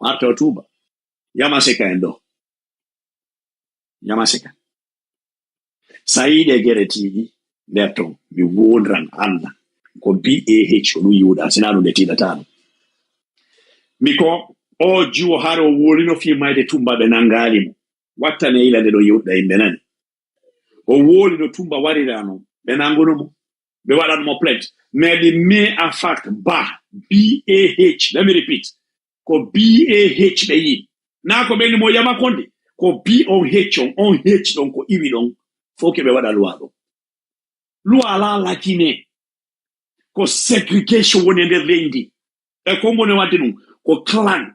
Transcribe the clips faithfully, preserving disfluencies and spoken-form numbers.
Arta o tuuba. Yamaseka en ɗo. Yamaseka. Sa yiɗe gere tiiɗi nder ton, mi wondiran Allah. Ko B A H ko ɗum yiwɗa, sina ɗum ɓe tiiɗataano. Mi ko o jiwo hare o wolino fii mayde tumba ɓe nangaali mo. Wattane ila nde ɗo yiwɗa yimɓe nani. O woli no tumba warira non. Ɓe nanguno mo. Ɓe waɗan mo plainte. Mais the mere fact ba B A H, let me repeat. Ko B A H ɓe yi. Na ko ɓeni mo yama konde. Ko B on H on, on H ɗon ko iwi ɗon. Fof ke ɓe waɗa loi ɗon. Loi la lagine. Ko segregation woni e nder leydi. E ko ngoni wadde ɗum. Ko clan.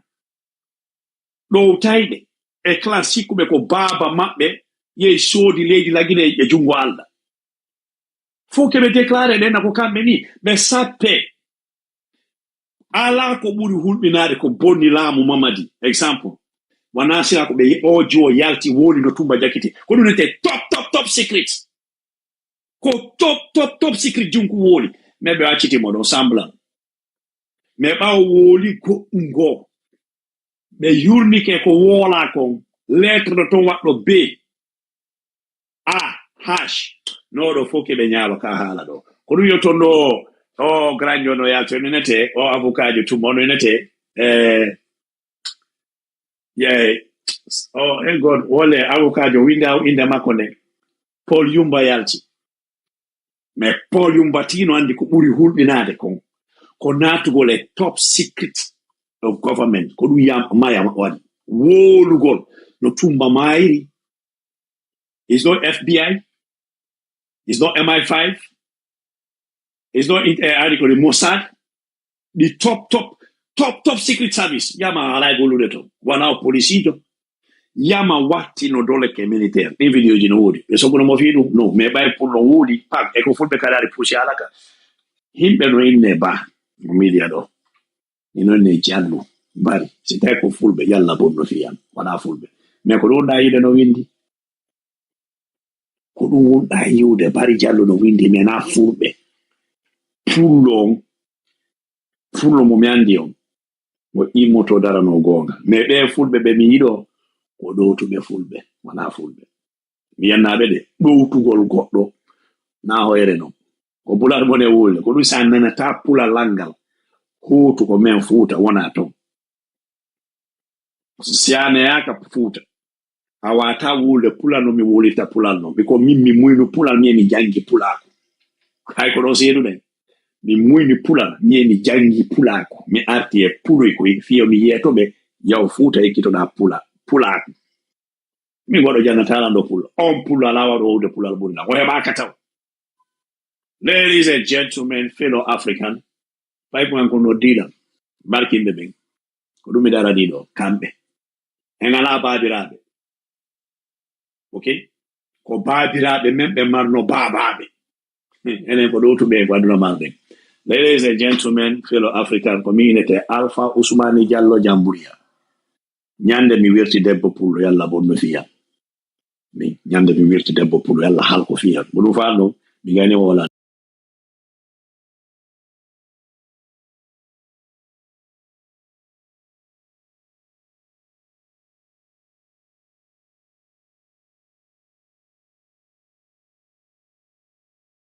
Ɗowtayɓe. E clan sikkuɓe ko baaba maɓɓe. Yehi soodi leydi lagine e junngo Allah. Fof ke ɓe déclaré ɗen na ko kamɓe ni. Ɓe sappe. Alaa ko ɓuri hulɓinaade ko bonni laamu Mamadi. Exemple. Wona sila ko ɓe o jiwo yalti woli no tumba jakiti. Ko ɗum wiyetee top, top, top secret. Ko top, top, top secret junku woli. Mais ɓe acciti mo ɗon semblant. Mais ɓawo woli goɗɗum goo. Ɓe yurnike ko wola kon. Lettre ɗo ton waɗɗo B. A H. No ɗo fof ke ɓe ñaalo ka haala ɗo. Ko ɗum yo ton ɗo o grand yo no yalto no nete o avocat jo tuma no nete eh ye o e god wole avocat jo winda o inde makko nde Paul Yumba yalti. Mais Paul Yumba tino andi ko ɓuri hulɓinaade kon ko naatugol e top secret of government ko ɗum yam maya waɗi wolugol no tumba mayri. It's not F B I. It's not M I five. It's not in, uh, article Mossad. The top, top, top, top secret service. Yama alay golude to. Wana o polisi to. Yama watti no dole ke militaire. Ɗin video ji no wodi. Ɓe soguno mo fii ɗum. No, mais ɓay pour no wodi. Pak, e ko fulɓe kadaari pusi alaka. Himɓe no inne ba. Media ɗo. Ino ne jallu. Bari. Si tawi ko fulɓe, yalla bonno fii yam. Wana fulɓe. Mais ko ɗum da yiɗe no windi. Ko ɗum wonɗa yiwde bari jallo no windi men a fulɓe pullo on pullo mo mi andi on mo immoto darano goonga mais ɓe fulɓe ɓe mi yiɗo ko ɗowtuɓe fulɓe wona fulɓe mi yennaɓe de ɗowtugol goɗɗo na hoyre non ko bulal mon e wulde ko ɗum sa nanata pulal lanngal huutu ko men fuuta wona ton si a neyaaka fuuta a wata wulde pulal no mi wulirta pulal no biko min mi muynu pulal mi mi jangi pulaaku hay ko ɗo seeduɗen mi muyni pulal mi mi jangi pulaaku mi arti e puloy koy fiyo mi yeeto ɓe yaw fuuta ekkitoɗa pula pulaaku min waɗo jannatalan ɗo pulal on pulal a waɗo wowde pulal ɓurina ko heɓaka taw ladies and gentlemen fellow african ɓay ko an ko noddilan barkinɓe ɓen ko ɗum mi darani ɗo kamɓe en ala baabiraaɓe ok ko baabiraaɓe men ɓe marno baabaaɓe enen ko ɗowtuɓe e ko aduna marɗen ladies and gentlemen fellow african ko mi inete alpha ousmani diallo jamburia ñande mi werti debbo pullo yalla bonno fiyam mi ñande mi werti debbo pullo yalla halko fiyam ko ɗum faa ɗum mi gani o wala